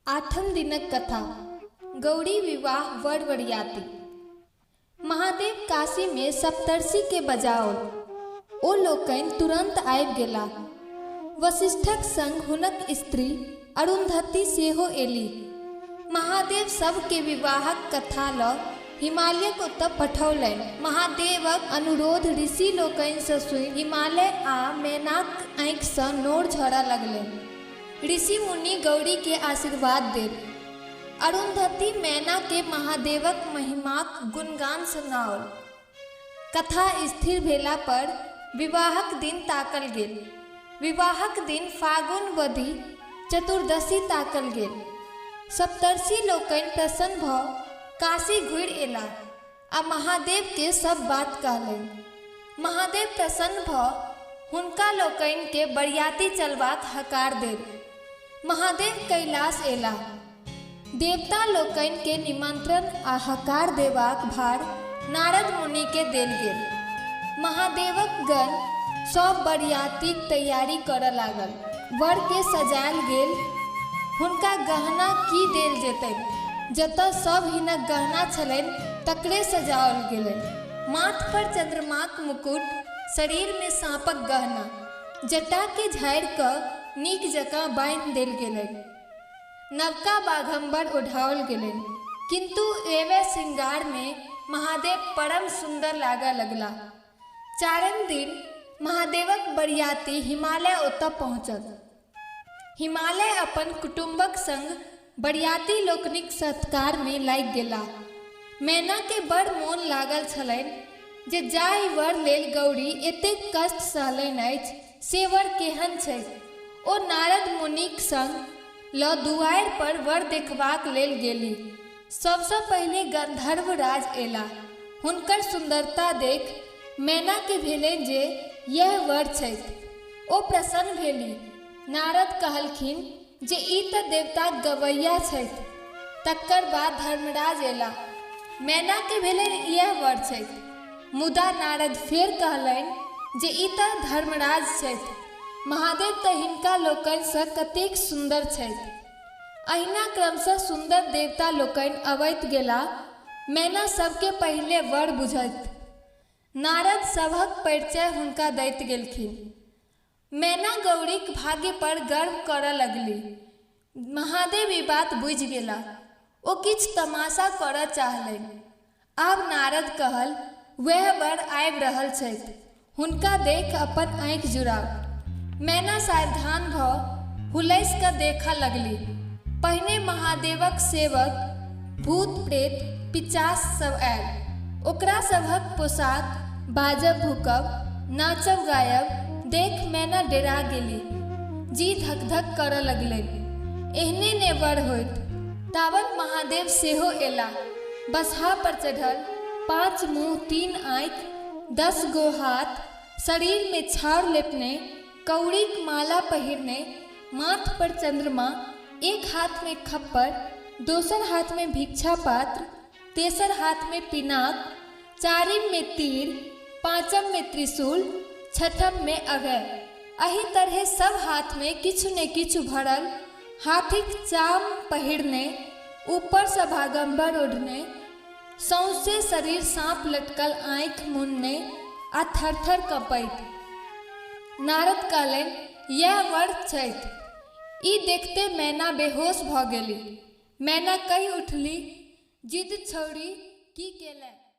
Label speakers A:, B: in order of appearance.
A: आठम दिनक कथा गौरी विवाह वर वरियाती। महादेव काशीमे सप्तर्षिके बजाओल। ओ लोकनि तुरन्त आबि गेलाह। वशिष्ठक संग हुनक स्त्री अरुन्धती सेहो एलीह। महादेव सभके विवाहक कथा लऽ हिमालयक ओतऽ पठौलनि। महादेवक अनुरोध ऋषि लोकनिसँ सुनि हिमालय आ मैनाक आँखिसँ नोर झरऽ लगलनि। ऋषि मुनि गौरी के आशीर्वाद देल। अरुंधति मैना के महादेवक महिमाक गुणगान सुनाओल। कथा स्थिर भेला पर विवाहक दिन ताकल गेल। विवाहक दिन फागुन वधि चतुर्दशी ताकल गेल। सप्तर्षि लोकनि प्रसन्न भऽ काशी घुरि अयलाह आ महादेव के सब बात कहलनि। महादेव प्रसन्न भऽ हुनका लोकनिकेँ बरियाती चलबाक हकार देल। महादेव कैलाश अयलाह। देवता लोकनिकेँ निमंत्रण आ हकार देबाक भार नारद मुनिकेँ देल गेल। महादेवक गण सभ बरियातीक तैयारी करऽ लागल। वरकेँ सजायल गेल। हुनका गहना की देल जेतनि? जतऽ सभ हिनक गहना छलनि तकरे सजाओल गेलनि। माथ पर चन्द्रमाक मुकुट, शरीर मे साँपक गहना। जटा केँ झाड़ि कऽ नीक जकाँ बान्हि देल गेलनि। नवका बाघम्बर ओढ़ाओल गेलनि। किन्तु एवै श्रृंगार मे महादेव परम सुन्दर लागऽ लगलाह। चारिम दिन महादेवक बरियाती हिमालय ओतऽ पहुँचल। हिमालय अपन कुटुम्बक संग बरियाती लोकनिक सत्कारमे लागि गेलाह। मैनाकेँ बड़ मोन लागल छलनि जे जाहि वर लेल गौरी एतेक कष्ट सहलनि अछि से वर केहन छैक। ओ नारद मुनिक संग लऽ दुआरि पर वर देखबाक लेल गेलीह। सभसँ पहिने गन्धर्वराज अयलाह। हुनकर सुन्दरता देखि मैनाकेँ भेलनि जे यैह वर छथि। ओ प्रसन्न भेली। नारद कहलखिन जे ई तऽ देवताक गवैया छथि। तकर बाद धर्मराज अयला। मैनाकेँ भेलनि इएह वर छथि। मुदा नारद फेर कहलनि जे ई तऽ धर्मराज छथि। महादेव तऽ हिनका लोकनिसँ कतेक सुन्दर छथि। अहिना क्रमशः सुन्दर देवता लोकनि अबैत गेलाह। मैना सभकेँ पहिले वर बुझथि। नारद सभक परिचय हुनका दैत गेलखिन। मैना गौरीक भाग्य पर गर्व करऽ लगलीह। महादेव ई बात बुझि गेलाह। ओ किछु तमाशा करऽ चाहलनि। आब नारद कहल, वैह वर आबि रहल छथि। हुनका देखि अपन आँखि जुड़ाउ। मैना सावधान भऽ हुलसि कऽ देखऽ लगलीह। पहिने महादेवक सेवक, भूत-प्रेत, पिचास सभ आयल। ओकरा सभक पोशाक, बाजब-भूकब, नाचब-गायब देखि मैना डेरा गेलीह। जी धक-धक करऽ लगलनि। एहने ने वर होइत। तावत महादेव सेहो एलाह। बसहा पर चढ़ल, पाँच मुँह, तीन आँखि, 10 गो हाथ, शरीरमे छाउर लेपने, कौड़ीक माला पहिरने, माथ पर चन्द्रमा, एक हाथमे खप्पर, दोसर हाथमे भिक्षा पात्र, तेसर हाथमे पिनाक, चारिममे तीर, पाँचममे त्रिशूल, छठममे अभय। एहि तरहे सभ हाथमे किछु ने किछु भरल, हाथीक चाम पहिरने, ऊपरसँ भागम्बर ओढ़ने, सौंसे शरीर साँप लटकल आँखि मुनने आ थरथर कँपैत। नारद कहलनि, यैह वर छथि। ई देखिते मैना बेहोश भऽ गेलि। मैना कहि उठलि, जिद छौड़ी, की केलेँ?